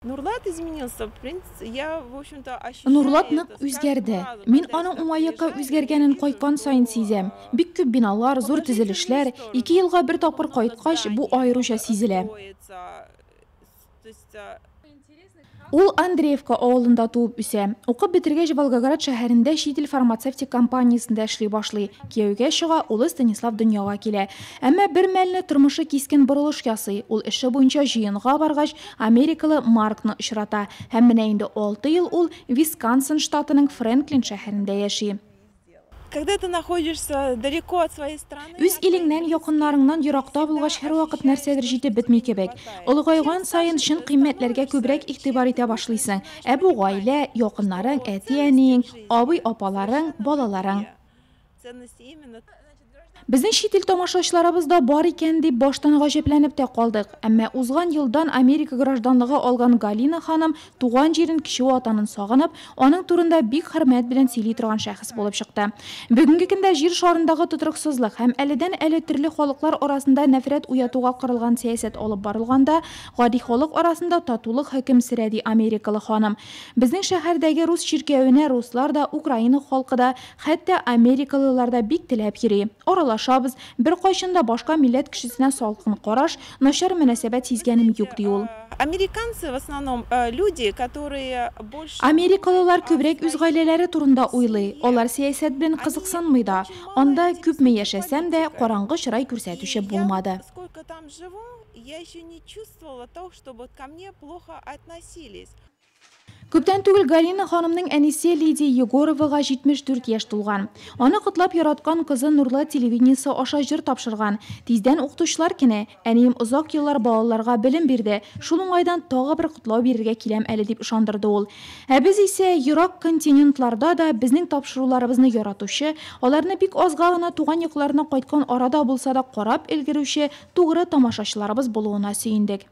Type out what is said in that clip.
Нурлат изменился, в принципе, я, в общем-то, ощущаю Нурлат нык это с каждым үзгәрде. разом, Мин когда я аның сюда уңай якка приезжаю, я үзгәргәнен вижу, кайткан саен что сизәм. Бик күп биналар, зур положительную төзелешләр. Ике сторону, елга бер тапкыр много кайткач, бу зданий, аеруча много сизелә. строится, то есть Ул Андреевка авылында туып үсә. Укып бетергәч, Волгоград шәһәрендә чит ил фармацевтик компаниясендә эшли башлый. Кияүгә чыга, улы Станислав дөньяга килә. Әмма бер мәлне тормышы кискен борылыш ясый. Ул эше буенча җыенга баргач, америкалы Маркны очрата. Һәм менә инде 6 ел ул Висконсин штатының Фрэнклин шәһәрендә яши. Когда ты находишься далеко от своей страны, Үз от своих илеңнән, близких, якыннарыңнан ты еракта всегда булгач, һәрвакыт ощущаешь нәрсәдер то, җитеп что тебе бетми не кебек. хватает. Олыгайган Чем саен старше чын ты кыйммәтләргә становишься, күбрәк чем игътибар ты итә больше башлыйсың. начинаешь Ә бу понимать, гаилә, якыннарың, что ценности в әти-әниең, жизни абый-апаларың, совершенно балаларың. другие. Ценности именно Безнең чит ил тамашачыларыбыз да бар икән дип баштан гаҗәпләнеп тә калдык. Әмма узган елдан Америка гражданлыгы алган Галина ханым туган җирен, кече ватанын сагынып, аның турында бик хөрмәт белән сөйли торган шәхес булып чыкты. Бүгенге көндә җир шарындагы тотрыксызлык һәм әледән-әле төрле халыклар арасында нәфрәт уятуга корылган сәясәт алып барылганда, гади халык арасында татулык хөкем сөрә, ди америкалы ханым. Безнең шәһәрдәге рус чиркәвенә руслар да, Украина халкы да, хәтта америкалылар да бик теләп йөри. Аралашабыз, беркайчан да башка милләт кешесенә салкын караш, начар мөнәсәбәт сизгәнем юк, ди ул. Американцы в основном люди, которые больше Америкалылар думают о күбрәк үз своей гаиләләре турында уйлый. семье. Алар сәясәт белән Они кызыксынмый да. очень мало Анда күпме интересуются яшәсәм дә, политикой. караңгы чырай И күрсәтүче я вот булмады. сколько там живу, я еще не чувствовала того, чтобы ко мне плохо относились. Күптән түгел Галина ханымның әнисе Лидия Егоровага 74 яшь тулган. Аны котлап яраткан кызы Нурлат телевидениесе аша җыр тапшырган. Тиздән укытучылар көне. Әнием озак еллар балаларга белем бирде. Шул уңайдан тагы бер котлау бирергә киләм әле дип ышандырды ул. Ә без исә ерак континентларда да безнең тапшыруларыбызны яратучы, аларны бик азга гына туган якларына кайткан арада булса да карап өлгерүче тугры тамашачыларыбыз булуына сөендек.